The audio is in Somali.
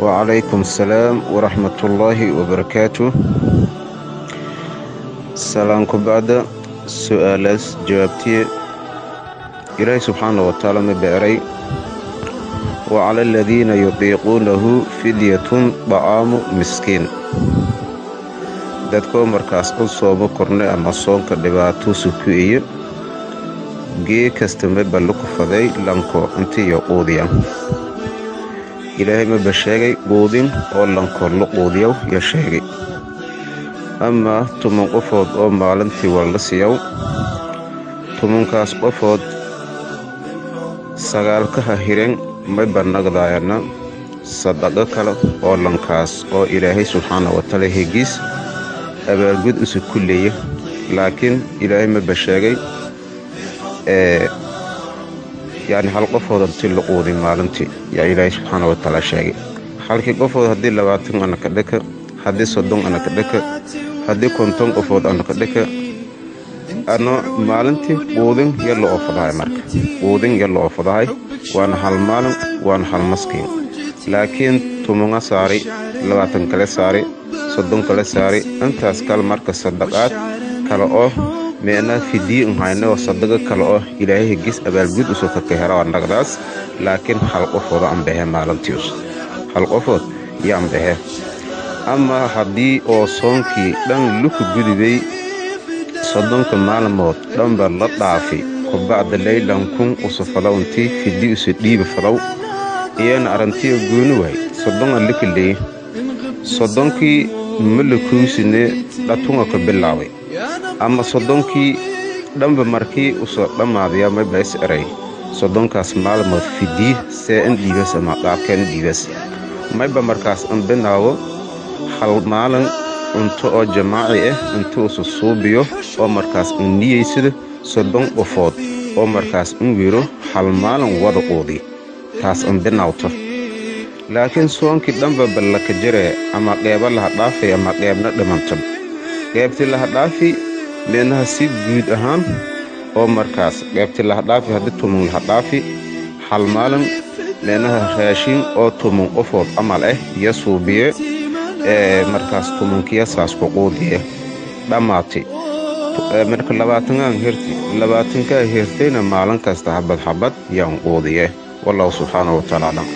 Wacalaykum asalaam waraxmatullaahi wabarakaatu. Salaan ku bacda, su-aalaas jawaabtiye, Ilaahay subxaana wa tacaala ma beeray: wacala aladiina yutiiquunahu fidyatun dacaamu miskiin. Dadkoo markaas u soomo kornay ama soonka dhibaatuusu ku iyo gee kasta maba laku faday lanko intiyo quudiya. Ilaahay maba sheegay quudin oo lanko la quudiyow yo sheegay, amaa 10 qofood oo maalintii waa la siiyow. 10kaas qofood sagaalkaha hiren mayba nagdaayana sadaqo kale oo lankaas oo Ilaahay subxaana watacaala hegiis abaalgud usu ku leeya. Laakiin Ilaahay maba sheegay yacni hal qofood intii la quuday maalintii yaa Ilaahay subxaana watacaala sheegay. Halkii qofood haddii 20 ana ka dhaka, haddii 30 ana ka dhaka, haddii 50 qofood ana ka dhaka, ano maalintii quudin ya la oofadahay. Marka quudin ya la oofadahay, waana hal maalin, waana hal maskiin. Laakiin 10a saari, 20 kale saari, 30 kale saari, intaas kale marka sadaqaad kale oo meenaa fidiye nhayne oo sadago kale oo Ilaahay hegis abaalgud usoo kakahera nagdaas. Laakiin hal qofooda anbahe maalintiius, hal qofood yo anbahe. Ama haddii oo soonkii dhan luku gudubay, 30ka maalmood dhanba la dhaafi kubacda laylan kun usu fadaw intii fidi usu dhiibi fadaw, iyana arrantiya gooni waay. 30a laka leeye, 30kii ma la kuusine dhatunga ka bilaabay, ama 30kii dhanba markii usoo dhammaadaya mayba is eray 30kaas maalmood fidii see in dhiibas ama qaabkeen dhiibas. Mayba markaas in binaawo hal maalin cunto oo jamaaci ah inti usu suubiyo oo markaas in niyeysado 30 qofood oo markaas in weero hal maalin wada quudi, taas in binaawto. Laakiin soonkii dhanba ballaka jare, ama qeeba laha dhaafay ama qeebna dhimanta, qeybtii laha dhaafi meenaha si guud ahaan oo markaas qeybtii laha dhaafi, haddii 10 laha dhaafi, hal maalin meenaha raashin oo 10 qofood camal ah iyo suubiye ee markaas 10kiya saas ku quudiye dhammaatay. Marka 20aan herti, 20kaa hertayna maalin kasta xabad xabad yaan quudiye. Wallahu subxaanahu watacaala aclam.